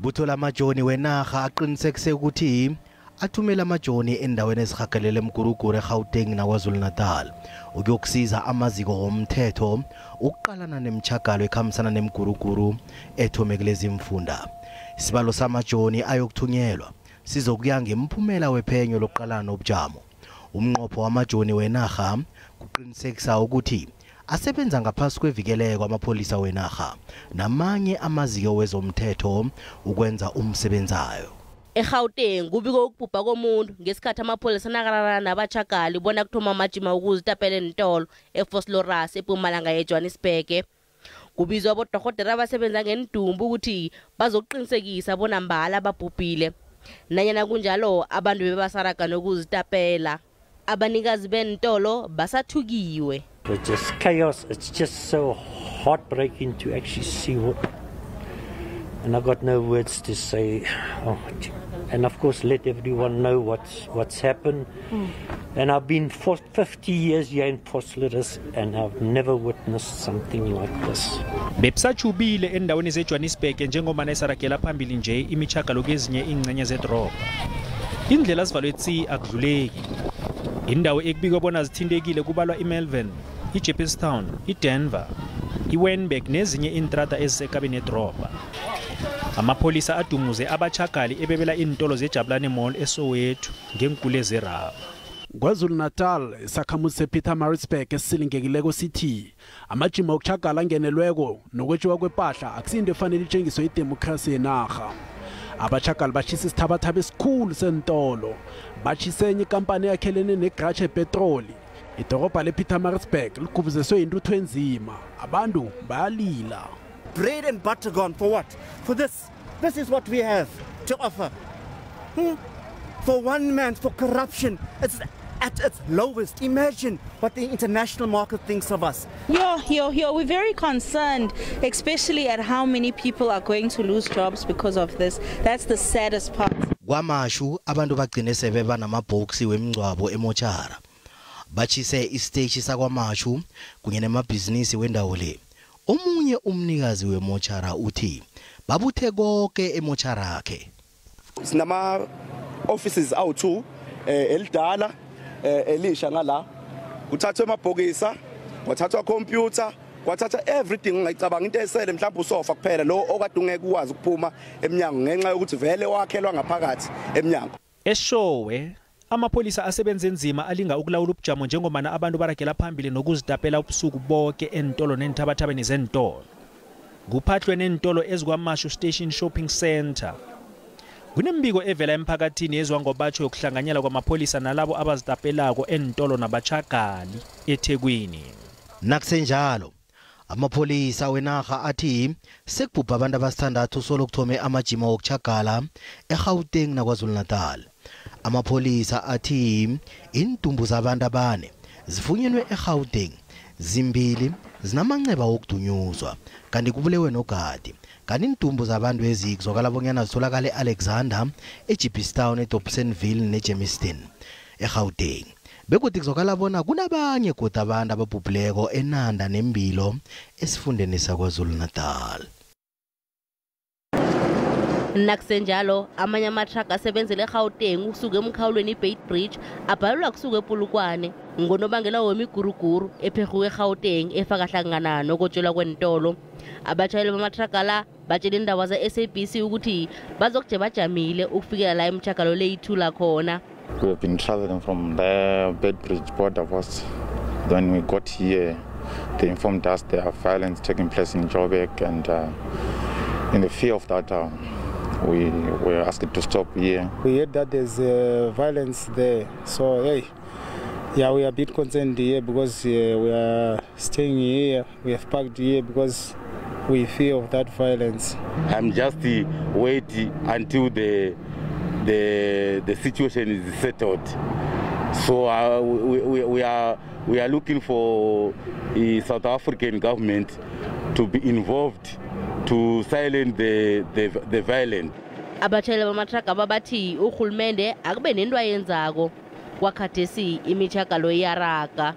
Ibutho lamajoni wenarha aqinisekise ukuthi athumela amajoni endaweni ezihagelele emguruguru eGauteng naKwaZulu-Natal ukuyokusiza amaziko womthetho ukuqalana nemtjhagalo ekhambisana nemguruguru ethome kulezi mfunda. Isibalo samajoni ayokuthunyelwa sizokuya ngemphumela wephenyo lokuqalana nobujamo. Umnqopho wamajoni wenarha kuqinisekisa ukuthi asebenza ngaphasi kwevikeleko amapholisa wenarha namanye amaziko wezomthetho ukwenza umsebenzayo. eGauteng kubikwe ukubhubha komuntu ngesikhathi amapholisa nakararana nabatjhagali bona kuthoma amajima ukuzitapela entolo eVosloorus eMpumalanga yeJohannesburg. Kubizwa abodorhodera abasebenza ngendumbu ukuthi bazokuqinisekisa bona mbala babhubhile. Nanyana kunjalo, abantu bebasaraga nokuzitapela. Abanikazi bentolo basathukiwe. It's just chaos. It's just so heartbreaking to actually see what. And I've got no words to say. Oh, and of course, let everyone know what's happened. And I've been for 50 years here in Vosloorus, and I've never witnessed something like this. Bebusatjhubile endaweni zeJohannesburg njengoba isaragela phambili nje imitjhagalo kezinye iingcenye zedorobha. Indlela zivalwe tsi, akudluleki. Indawo ekubikwa bona zithintekile kubalwa iMelvern, iJeppestown, iDenver, iWynberg nezinye iintrata ezisekabeni yedorobha. Amapholisa adumuze abatjhagali ebebela iintolo zeJabulani Mall eSoweto ngeenkule zerabha. KwaZulu-Natal, isakhamuzi sePietermaritzburg esisilingekileko sithi amajima okuchagala angenelweko nokwetjiwa kwepahla akusinto efanele itshengiswe idemokhrasi yenarha. Abachagali bashisa isithabathaba esikhulu sentolo, bashise enye ikampani eyakhelene negratshe epetroli. Idorobha lePietermaritzburg ligubuzeswe yintuthu enzima, abantu bayalila. Bread and butter gone for what? For this. This is what we have to offer. For one man, for corruption. It's at its lowest. Imagine what the international market thinks of us. Yo, yo, yo, we're very concerned, especially at how many people are going to lose jobs because of this. That's the saddest part. KwaMashu abantu bagcine sebeba namabhoksi wemingcwabo emotshara. Bachise isiteshi sakwaMashu kunye nemabhizinisi wendawo le. Omunye umnikazi wemotshara uthi babuthe konke emotshara yakhe. Sinama offices awu2, elidala, elisha. Ngala kuthathwe amabhokisa, kwathathwa computer, kwathatha everything ongayicabanga. Into esele mhlawumbe usofa kuphela, lo okade ungeke ukwazi ukuphuma eminyango ngenxa yokuthi vele wakhelwa ngaphakathi eminyango. Eshowe amapholisa asebenze nzima alinga ukulawula ubujamo njengomana abantu baragela phambili nokuzitapela ubusuku bonke entolo neenthabathabeni zentolo. Kuphahlwe neentolo ezikwaMashu Station Shopping Center. Kunembiko evela emphakathini ezwa ngobatsho yokuhlanganyela kwamapholisa nalabo abazitapelako entolo nabachagali eThekwini. Nakusenjalo, amapholisa wenarha athi sekubhubha abantu abasithandathu solo kuthome amajima wokuchagala eGauteng naKwaZulu-Natal. Amapholisa athi iintumbu zabantu abane zifunyenwe eGauteng, zimbili zinamanxeba wokudunyuzwa, kanti kubulewe nogadi. Kanti iintumbu zabantu ezikuzwakala bonyana zitholakala e-Alexander, eJeppestown, eDobsonville neGermiston eGauteng, begodu kuzwakala bona kunabanye godu abantu ababhubhileko eNanda neMbilo esifundeni saKwaZulu-Natal. Nakusenjalo, amanye amathraga asebenzele eGauteng ukusuka emkhawulweni iBeitbridge abhalelwa kusuka ePolokwane ngonobangela wemiguruguru epherhuka eGauteng efaka hlangana nokwetjelwa kwentolo. Abatshayeli bamathraga la batshela indaba ze-SABC ukuthi bazokuje bajamile ukufikela la imtjhagalo le ithula khona. We have been traveling from the Beitbridge border post. When we got here, they informed us there are violence taking place in Joburg, and in the fear of that, we were asked to stop here. We heard that there's violence there, so hey, yeah, we are a bit concerned here because we are staying here, we have parked here because we fear of that violence. I'm just waiting until the situation is settled. So we are looking for the South African government to be involved to silence the violence. Abatshayeli bamathraga babathi urhulumende akube nento ayenzako. Kwakhathesi imitjhagalo iyaraga.